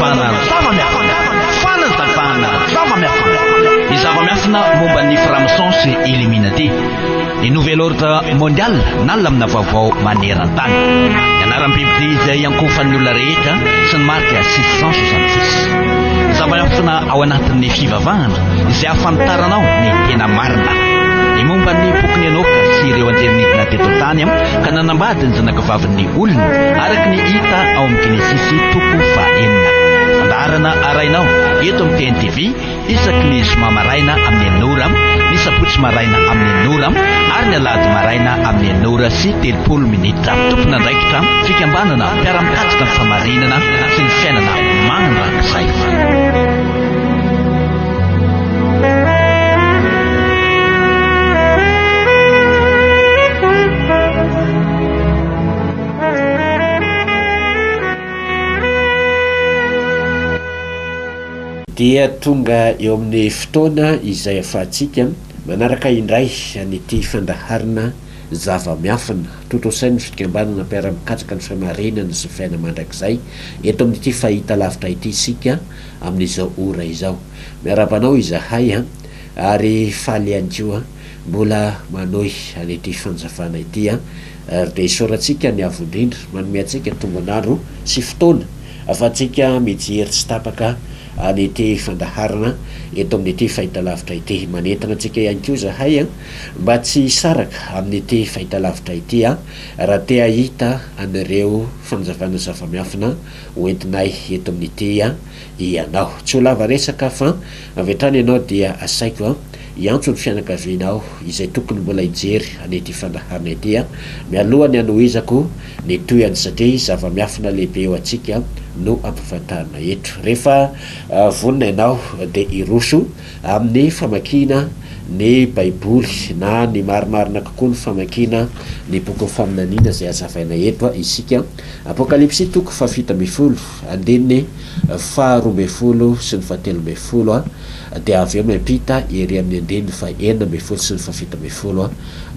Fanazavana zava-miafina. Fanazavana zava-miafina. Ny zava-miafina momba ny franc-maçon sy Illuminati. Ny nouvel ordre mondial na lamina vaovao maneran-tany. Ny anaram-bibidia izay iankohofan'ny olona rehetra sy ny marika 666. Ny zava-miafina ao anatin'ny fivavahana izay ahafantaranao ny tena marina. Ny momba ny bokin'i Enoka sy ireo anjely nidina teto an-tany ka nanambady ny zanakavavin'ny olona, araka ny hita ao amin'ny Genesisy toko fahenina. Fandaharana arahinao eto amin'ny TNTV isaky ny zoma maraina amin'ny enina ora, ny sabotsy maraina amin'ny enina ora ary ny alahady maraina amin'ny enina ora sy 30 minitra. Tompon'andraikitra, fikambanana mpiara-mikatsaka ny fahamarinana sy ny fiainana mandrakizay. Dia tonga eo amin'ny fotoana izay afahantsika manaraka indray an'ity fandaharana zava-miafina tontosain'ny fikambanana mpiara-mikatsaka ny fahamarinana sy ny fiainana mandrakizay eto amin'ity fahitalavitra ity isika amin'izao ora izao. Miarahaba anao izahay ary faly ihany koa mbola manohy an'ity fanjavana ity ary dia isaorantsika ny Avo Indrindra manome antsika tombon'andro sy fotoana afahantsika mijery tsy tapaka an'ity fandaharana eto amin'ity fahitalavitra ity. Manentana antsika ihany koa izahay mba tsy hisaraka amin'ity fahitalavitra ity raha te hahita an'ireo fanazavana zava-miafina hoentinay eto amin'ity ianao. Tsy ho lava resaka fa avy hatrany ianao dia asaiko hiantso ny fianakavianao izay tokony mbola hijery an'ity fandaharana ity mialoha ny hanohizako ny tohiny satria zava-miafina lehibe ho antsika no ampafantarina eto. Rehefa vonona ianao dia hiroso amin'ny famakiana ny Baiboly na ny marimarina kokoa ny famakiana ny bokin'ny faminaniana izay hazavaina eto isika. Apokalypsy toko faha-17 andininy faha-12 sy ny faha-13 dia avy eo miampita ery amin'ny andininy faha-16 sy ny faha-17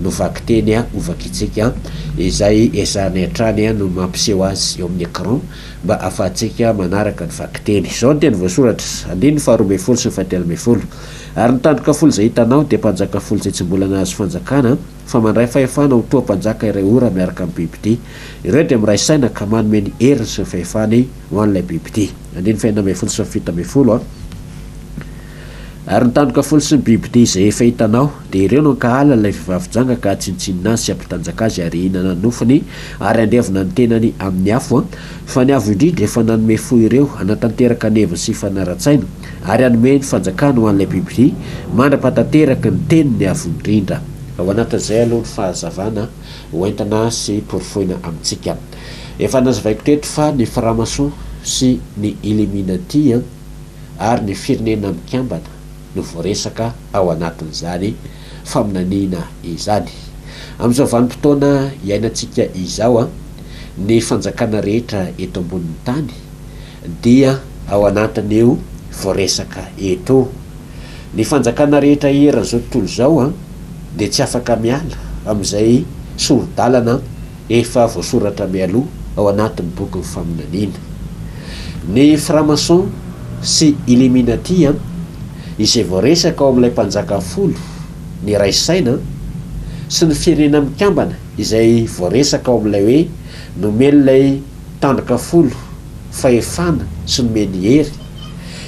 no vakiteny hovakintsika izay ezahanay hatrany no mampiseho azy eo amin'ny écran mba ahafahantsika manaraka ny vakiteny. Izao ny teny voasoratra, andininy faha-12 sy ny faha-13, Ary ny tandroka folo izay hitanao dia mpanjaka folo izay tsy mbola nahazo fanjakana, fa mandray fahefana ho toa mpanjaka iray ora miaraka amin'ny bibidia. Ireo dia miray saina ka manome ny heriny sy ny fahefany ho an'ilay bibidia. Andininy faha-16 sy faha-17. Ary ny tandroka folo sy ny bibidia izay efa hitanao, dia ireo no hankahala ilay vehivavy janga ka hahatsinontsinona azy sy hampitanjaka azy ary hihinana ny nofony ary handevona ny tenany amin'ny afo. Fa ny Avo Indrindra efa nanome fo ireo hanatanteraka ny heviny sy hifanara-tsaina ary hanome ny fanjakany ho an'ilay bibidia mandra-pahatanteraky ny tenin'ny Avo Indrindra. Ao anatin'izay aloha ny fahazavana hoentina sy porofoina amintsika. Efa nazavaiko teto fa ny franc-maçon sy ny Illuminati ary ny Firenena Mikambana no voaresaka ao anatin'izany faminaniana izany. Amin'izao vanim-potoana iainantsika izao, ny fanjakana rehetra eto ambonin'ny tany dia ao anatin'io voaresaka eto io. Ny fanjakana rehetra eran'izao tontolo izao dia tsy afaka miala amin'izay sori-dalana efa voasoratra mialoha ao anatin'ny bokin'ny faminaniana. Ny franc-maçon sy Illuminati izay voaresaka ao amin'ilay mpanjaka folo niray saina sy ny Firenena Mikambana izay voaresaka ao amin'ilay hoe nomen'ilay tandroka folo fahefana sy nomeny hery,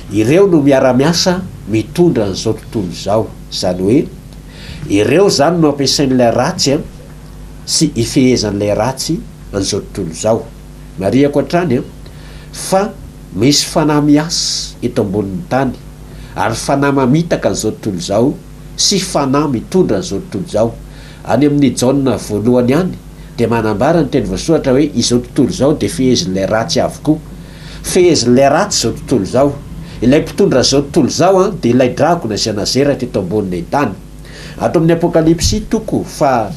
ireo no miara-miasa mitondra an'izao tontolo izao. Izany hoe ireo izany no ampiasain'ilay ratsy sy ifehezan'ilay ratsy an'izao tontolo izao. Marihako hatrany fa misy fanahy miasa eto ambonin'ny tany, ary fanahy mamitaka an'izao tontolo izao sy fanahy mitondra an'izao tontolo izao. Any amin'ny Jaona voalohany any dia manambara ny teny voasoratra hoe izao tontolo izao dia fehezin'ilay ratsy avokoa. Fehezin'ilay ratsy izao tontolo izao. Ilay mpitondra an'izao tontolo izao dia ilay dragona izay nazera teto ambonin'ny tany. Ato amin'ny Apokalypsy toko faha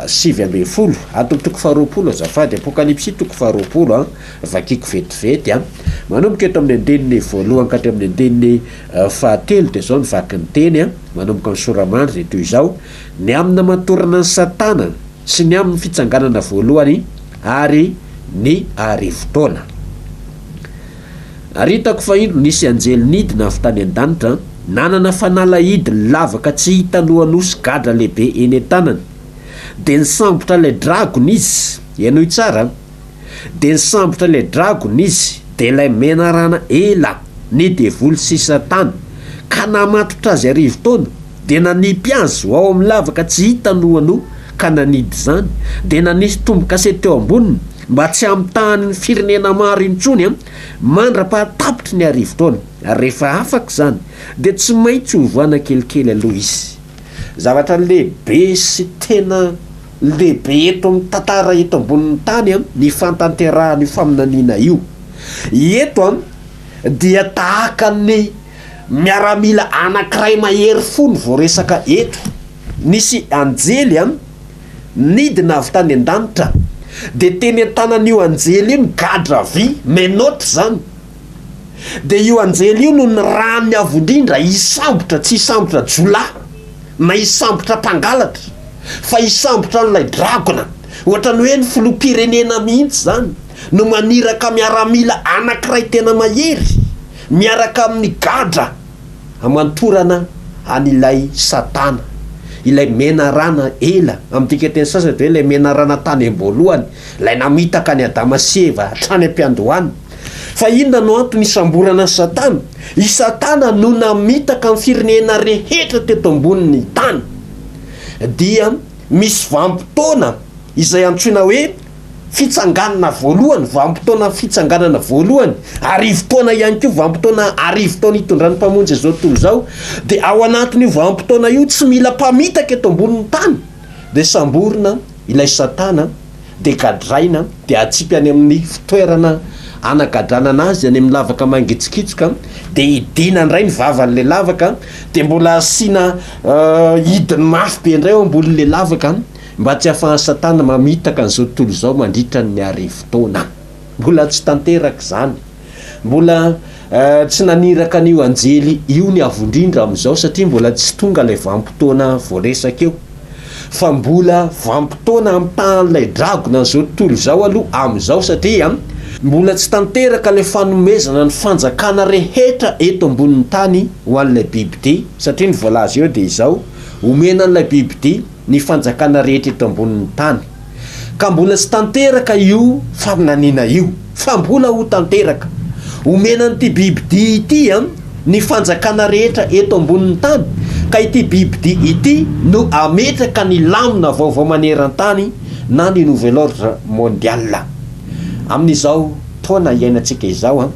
19, ato amin'ny toko faha-20 azafady, Apokalypsy toko faha-20 an, vakiko vetivety an, manomboka eto amin'ny andininy voalohany ka hatramin'ny andininy fahatelo dia izao ny vaky ny teny an, manomboka amin'ny sora-mandry dia toy izao, ny amin'ny namatorana an'i Satana sy ny amin'ny fitsanganana voalohany ary ny arivo taona. Ary hitako fa indro nisy anjely nidina avy tany an-danitra, nanana fanalahidy lavaka tsy hita noanoa sy gadra lehibe eny an-tanany. Dia nisambotra ilay dragona izy, henoy tsara an! Dia nisambotra ilay dragona izy, dia ilay menarana ela, ny devoly sy Satana, ka namatotra azy arivotaona, dia nanipy azy ho ao amin'ny lavaka tsy hita noanoa, ka nanidy izany, dia nanisy tombo-kase teo amboniny, mba tsy hamitahany ny firenena maro intsony, mandra-pahatapitry ny arivotaona. Ary rehefa afaka izany, dia tsy maintsy hovana kelikely aloha izy. Zavatra lehibe sy tena lehibe eto amin'ny tantara eto ambonin'ny tany ny fantanterahan'io faminaniana io. Eto dia tahaka ny miaramila anankiray mahery fo no voaresaka eto. Nisy anjely nidina avy tany an-danitra, dia teny an-tanan'io anjely io ny gadra vy, menottes izany. Dia io anjely io no nirahan'ny Avo Indrindra hisambotra, tsy hisambotra jiolahy, na hisambotra mpangalatra, fa hisambotra an'ilay dragona. Ohatran'ny hoe ny filoham-pirenena mihitsy izany no maniraka miaramila anankiray tena mahery, miaraka amin'ny gadra. Hamantorana an'ilay Satana, ilay menarana ela, amin'ny dikanteny sasany dia hoe ilay menarana tany am-boalohany, ilay namitaka an'i Adama sy Eva hatrany am-piandohana. Fa inona no antony isamborana an'i Satana? I Satana no namitaka ny firenena rehetra teto ambonin'ny tany. Dia misy vanim-potoana izay antsoina hoe Fitsanganana voalohany, vanim-potoana fitsanganana voalohany, arivotaona ihany koa, vanim-potoana arivotaona hitondran'ny Mpamonjy izao tontolo izao, dia ao anatin'io vanim-potoana io tsy mila mpamitaka eto ambonin'ny tany, dia samborina ilay satana, dia gadraina, dia atsipy any amin'ny fitoerana anagadranana azy, any amin'ny lavaka mangitsokitsoka, dia hidiana indray ny vavan'ilay lavaka, dia mbola asiana hidiny mafy be indray ao ambonin'ilay lavaka. Mba tsy hahafahan'i Satana mamitaka an'izao tontolo izao mandritra ny arivotaona. Mbola tsy tanteraka izany. Mbola tsy naniraka an'io anjely io ny Avo Indrindra amin'izao satria mbola tsy tonga ilay vanim-potoana voaresaka eo. Fa mbola vanim-potoana ampitahan'ilay dragona an'izao tontolo izao aloha amin'izao satria mbola tsy tanteraka ilay fanomezana ny fanjakana rehetra eto ambonin'ny tany ho an'ilay bibidia satria ny voalaza eo dia izao, omena an'ilay bibidia ny fanjakana rehetra eto ambonin'ny tany. Ka mbola tsy tanteraka io faminaniana io, fa mbola ho tanteraka. Omena an'ity bibidia ity ny fanjakana rehetra eto ambonin'ny tany, ka ity bibidia ity no hametraka ny lamina vaovao maneran-tany na ny nouvel ordre mondial. Amin'izao taona iainantsika izao,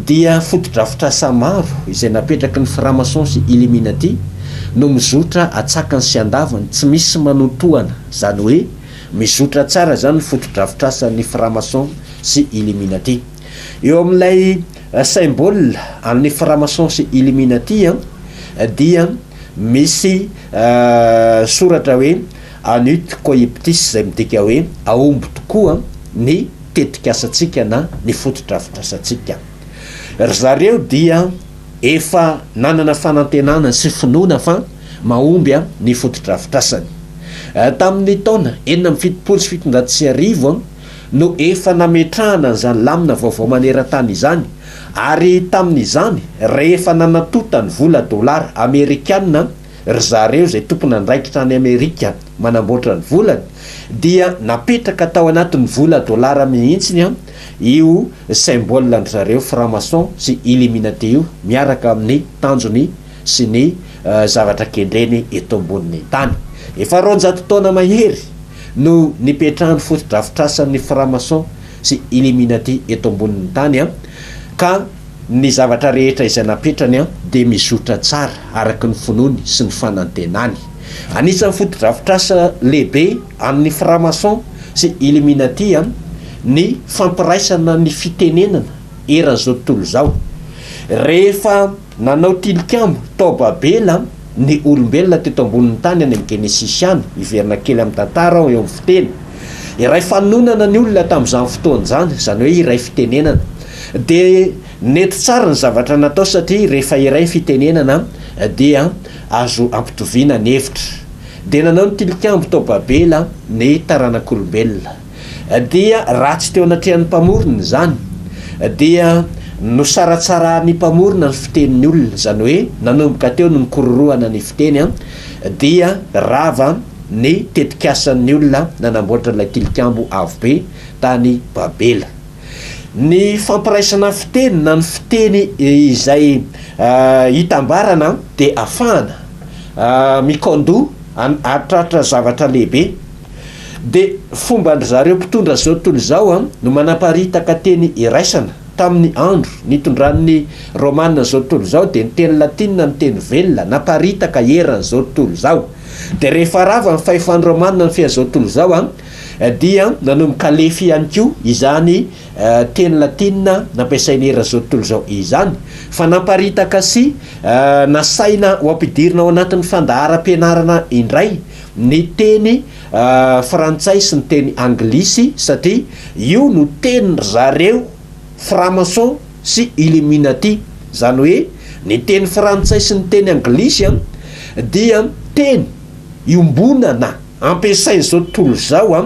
dia fotodrafitrasa maro izay napetraky ny franc-maçon sy illuminati no mizotra atsakany sy andavany tsy misy manotohana, izany hoe mizotra tsara izany ny fotodrafitrasan'ny franc-maçon sy illuminati. Eo amin'ilay symbole an'ny franc-maçon sy illuminati dia misy soratra hoe Anut Coeptis izay midika hoe ahomby tokoa ny tetikasantsika na ny fotodrafitrasantsika. Ry zareo dia efa nanana fanantenana sy finoana fa mahomby ny fotodrafitrasany. Tamin'ny taona 1776 no efa nametrahana an'izany lamina vaovao maneran-tany izany, ary tamin'izany rehefa nanatonta ny vola dolara amerikana ry zareo izay tompon'andraikitra any Amerika manamboatra ny volany dia napetraka tao anatin'ny vola dolara mihitsiny io symbole an-dry zareo franc maçon sy illuminati io miaraka amin'ny tanjony sy ny zavatra kendreny eto ambonin'ny tany. Efa 200 taona mahery no nipetrahan'ny fotodrafitrasan'ny franc maçon sy illuminati eto ambonin'ny tany ka Ny zavatra rehetra izay napetrany dia mizotra tsara araka ny finoany sy ny fanantenany. Anisan'ny fotodrafitrasa lehibe amin'ny franc-maçon sy Illuminati ny fampiraisana ny fitenenana eran'izao tontolo izao. Rehefa nanao tilikambo tao Babela ny olombelona teto ambonin'ny tany any amin'ny Genesisy any, hiverina kely amin'ny tantara aho eo amin'ny fiteny, iray fanonana ny olona tamin'izany fotoana izany, izany hoe iray fitenenana. Dia nety tsara ny zavatra natao satria rehefa iray ny fitenenana dia azo ampitoviana ny hevitra. Dia nanao ny tilikambo tao Babela ny taranak'olombelona. Dia ratsy teo anatrehan'ny Mpamorona izany. Dia Nosaratsarahan'ny Mpamorona ny fitenin'ny olona, izany hoe nanomboka teo no nikororohana ny fiteny dia rava ny tetikasan'ny olona nanamboatra ilay tilikambo avo be tany Babela. Ny fampiraisana fiteny na ny fiteny izay itambarana dia afahana mikaondoha hahatratra zavatra lehibe. Dia fomban-dry zareo mpitondra izao tontolo izao no manaparitaka teny iraisana. Tamin'ny andro nitondran'ny Romana izao tontolo izao dia ny teny latinina no teny velona naparitaka eran'izao tontolo izao. Dia rehefa rava ny fahefan'ny Romana nifehy an'izao tontolo izao dia nanomboka lefy ihany koa izany teny latinina nampiasaina eran'izao tontolo izao izany fa naparitaka sy nasaina ho ampidirina ao anatin'ny fandaharam-pianarana indray ny teny frantsay sy ny teny anglisy satria io no tenin-dry zareo franc-maçon sy illuminati, izany hoe ny teny frantsay sy ny teny anglisy dia teny iombonana ampiasain'izao tontolo izao,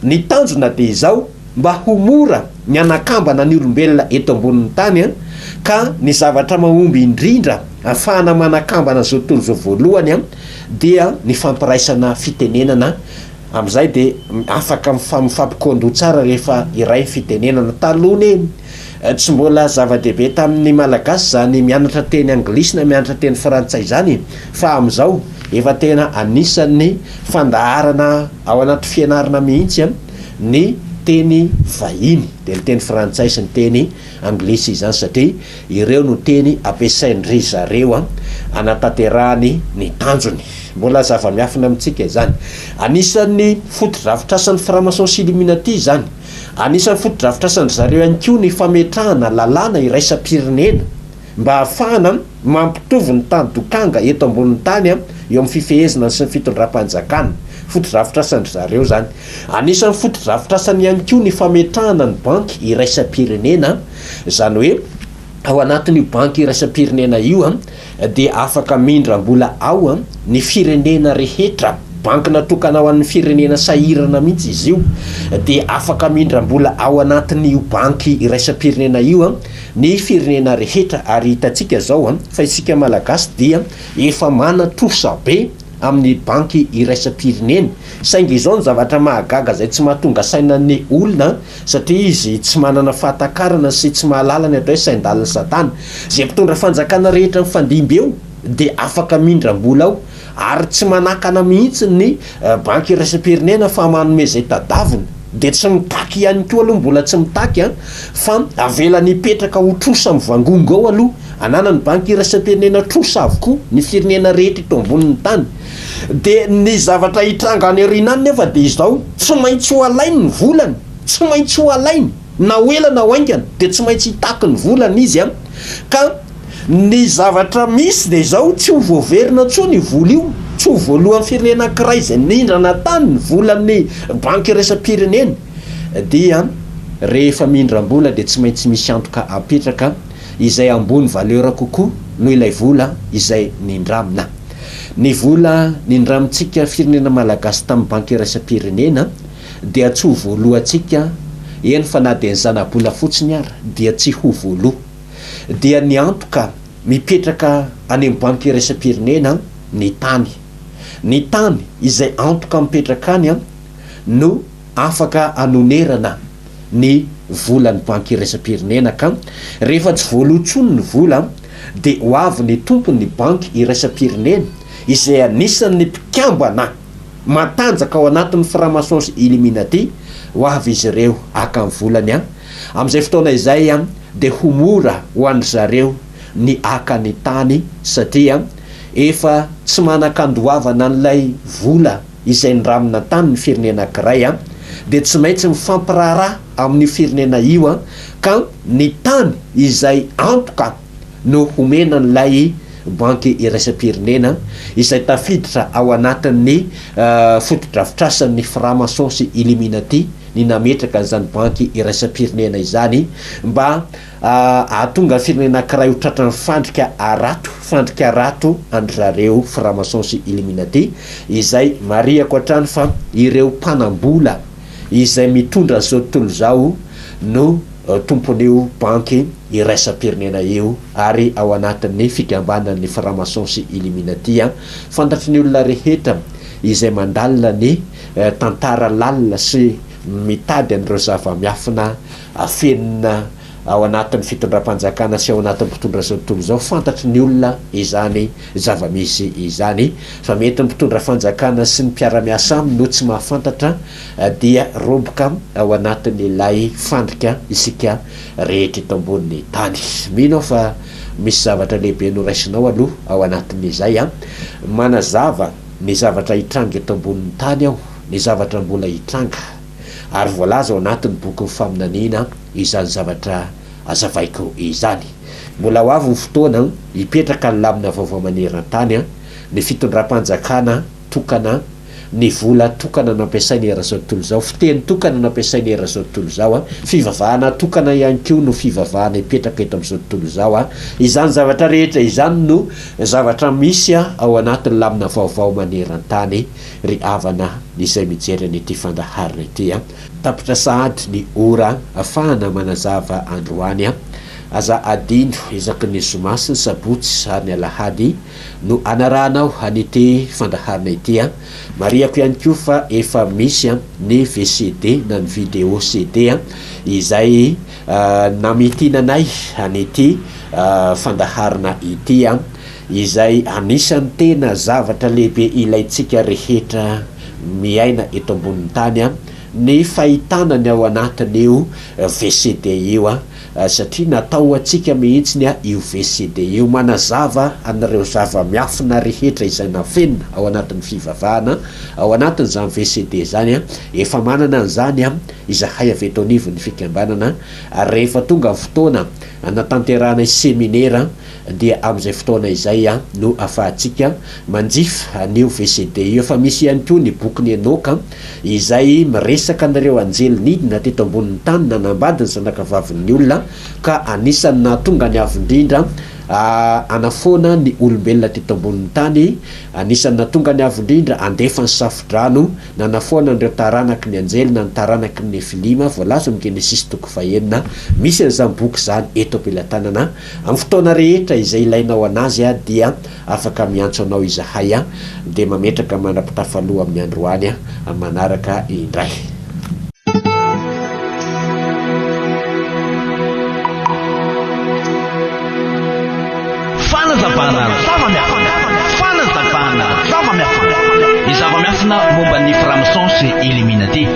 ny tanjona dia izao mba ho mora ny hanakambana ny olombelona eto ambonin'ny tany ka ny zavatra mahomby indrindra ahafahana manakambana izao tontolo izao voalohany dia ny fampiraisana fitenenana amin'izay dia afaka mifampikaondoha tsara rehefa iray ny fitenenana. Taloha anie tsy mbola zava-dehibe tamin'ny Malagasy izany mianatra teny anglisy na mianatra teny frantsay izany fa amin'izao efa tena anisan'ny fandaharana ao anaty fianarana mihitsy ny teny vahiny dia ny teny frantsay sy ny teny anglisy izany satria ireo no teny ampiasain-dry zareo hanatanterahany ny tanjony. Mbola zava-miafina amintsika izany. Anisan'ny fotodrafitrasan'ny franc-maçon sy illuminati izany. Anisan'ny fotodrafitrasan-dry zareo ihany koa ny fametrahana lalàna iraisam-pirenena mba hahafahana mampitovy ny tany dokanga eto ambonin'ny tany eo amin'ny fifehezana sy ny fitondram-panjakana. Fotodrafitrasan-dry zareo izany. Anisan'ny fotodrafitrasany ihany koa ny fametrahana ny banky iraisam-pirenena, izany hoe ao anatin'io banky iraisam-pirenena io dia afaka mindram-bola ao ny firenena rehetra, banky natokana ho an'ny firenena sahirana mihitsy izy io, dia afaka mindram-bola ao anatin'io banky iraisam-pirenena io ny firenena rehetra ary hitantsika izao fa isika Malagasy dia efa manan-trosa be amin'ny banky iraisam-pirenena saingy izao ny zavatra mahagaga izay tsy mahatonga saina ny olona satria izy tsy manana fahatakarana sy tsy mahalala ny atao hoe sain-dalin'i satana. Izay mpitondra fanjakana rehetra mifandimby eo dia afaka mindram-bola ao ary tsy manakana mihitsy ny banky iraisam-pirenena fa manome izay tadaviny. Dia tsy mitaky ihany koa aloha, mbola tsy mitaky an, fa avelany hipetraka ho trosa mivangongo ao aloha. Ananan'ny banky iraisam-pirenena trosa avokoa ny firenena rehetra eto ambonin'ny tany. Dia ny zavatra hitranga any aoriana any nefa dia izao, tsy maintsy ho alainy ny volany, tsy maintsy ho alainy, na ho ela na ho haingana dia tsy maintsy hitaky ny volany izy an! Ka ny zavatra misy dia izao, tsy ho voaverina intsony io vola io, tsy ho voalohan'ny firenena ankiray izay nindrana tany ny volan'ny banky iraisam-pirenena, dia rehefa mindram-bola dia tsy maintsy misy antoka apetraka izay ambony valeur kokoa noho ilay vola izay nindramina. Ny vola nindramintsika firenena malagasy tamin'ny banky iraisam-pirenena dia tsy ho voaloantsika, eny fa na dia ny zana-bola fotsiny ara dia tsy ho voaloa. Dia ny antoka mipetraka any amin'ny banky iraisam-pirenena ny tany. Ny tany izay antoka mipetraka any no afaka anonerana ny volan'ny banky iraisam-pirenena ka rehefa tsy voaloa intsony ny vola dia ho avy ny tompon'ny banky iraisam-pirenena izay anisan'ny mpikambana matanjaka ao anatin'ny franc-maçon sy illuminati ho avy izy ireo haka ny volany an amin'izay fotoana izay dia ho mora ho an-dry zareo ny haka ny tany satria efa tsy manan-kandoavana an'ilay vola izay nindramina tany ny firenena ankiray dia tsy maintsy mifampiraharaha amin'io firenena io ka ny tany izay antoka no homena an'ilay banky iraisam-pirenena izay tafiditra ao anatin'ny fotodrafitrasan'ny franc-maçon sy illuminati ny nametraka an'izany banky iraisam-pirenena izany mba Hahatonga ny firenena anankiray ho tratran'ny fandrika harato, fandrika harato an-dry zareo franc-maçon sy illuminati, izay marihako hatrany fa ireo mpanam-bola izay mitondra an'izao tontolo izao no. tompon'io banky iraisam-pirenena io ary ao anatin'ny fikambanan'ny franc-maçon sy illuminati. Fantatry ny olona rehetra izay mandalina ny tantara lalina sy mitady an'ireo zava-miafina afenina ao anatin'ny fitondram-panjakana sy ao anatin'ny mpitondra izao tontolo izao, fantatry ny olona izany zava-misy izany, fa mety ny mpitondra fanjakana sy ny mpiara-miasa aminy no tsy mahafantatra dia roboka ao anatin'ilay fandrika isika rehetra eto ambonin'ny tany. Mino aho fa misy zavatra lehibe noraisinao aloha ao anatin'izay an! Manazava ny zavatra hitranga eto ambonin'ny tany aho, ny zavatra mbola hitranga, ary voalaza ao anatin'ny bokin'ny faminaniana izany zavatra azavaiko izany. Mbola ho avy ny fotoana hipetraka ny lamina vaovao maneran-tany, ny fitondram-panjakana tokana, ny vola tokana nampiasaina eran'izao tontolo izao, fiteny tokana nampiasaina eran'izao tontolo izao, fivavahana tokana ihany koa no fivavahana hipetraka eto amin'izao tontolo izao. Izany zavatra rehetra izany no zavatra misy ao anatin'ny lamina vaovao maneran-tany ry havana izay mijery an'ity fandaharana ity. Tapitra sahady ny ora afahana manazava androany. Aza adino isaky ny zoma sy ny sabotsy ary ny alahady no anarahanao an'ity fandaharana ity. Marihako ihany koa fa efa misy ny VCD na ny video CD izay namitinanay an'ity fandaharana ity izay anisan'ny tena zavatra lehibe ilaintsika rehetra miaina eto ambonin'ny tany ny fahitana ny ao anatin'io VCD io satria natao ho antsika mihitsiny io VCD io manazava an'ireo zava-miafina rehetra izay nafenina ao anatin'ny fivavahana ao anatin'izany VCD izany. Efa manana an'izany izahay avy eto anivon'ny fikambanana ary rehefa tonga ny fotoana hanatanterahanay seminera dia amin'izay fotoana izay no afahantsika manjifa an'io VCD io. Efa misy ihany koa ny bokin'i Enoka izay miresaka an'ireo anjely nidina teto ambonin'ny tany nanambady ny zanakavavin'ny olona ka anisan'ny nahatonga ny Avo Indrindra hanafoana ny olombelona teto ambonin'ny tany, anisan'ny nahatonga ny Avo Indrindra handefa ny safodrano Nanafoana an'ireo taranaky ny anjely na ny taranaky ny Nefilima, voalaza ao amin'ny Genesisy toko fahenina. Misy an'izany boky izany eto am-pelatanana. Amin'ny fotoana rehetra izay ilainao an'azy dia afaka miantso anao izahay dia mametraka mandra-pitafaloha amin'ny androany manaraka indray. Fanazavana zava-miafina. Fanazavana zava-miafina. Ny zava-miafina momba ny franc-maçon sy Illuminati.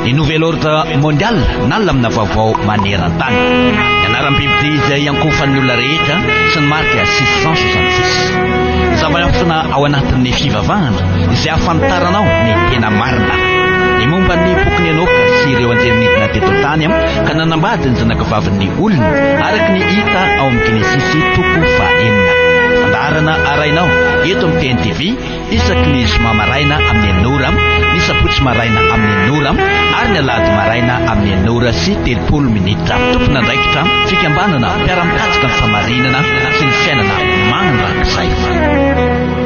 Ny Nouvel Ordre Mondial na lamina vaovao maneran-tany. Ny anaram-bibidia izay iankohofan'ny olona rehetra sy ny marika 666. Ny zava-miafina ao anatin'ny fivavahana izay ahafantaranao ny tena marina. Ny momba ny bokin'i Enoka sy ireo anjely nidina teto an-tany ka nanambady ny zanakavavin'ny olona, araka ny hita ao amin'ny Genesisy toko fahenina. Fandaharana arahinao eto amin'ny TNTV isaky ny zoma maraina amin'ny enina ora, ny sabotsy maraina amin'ny enina ora ary ny alahady maraina amin'ny enina ora sy 30 minitra. Tompon'andraikitra, fikambanana mpiara-mikatsaka ny fahamarinana sy ny fiainana mandrakizay.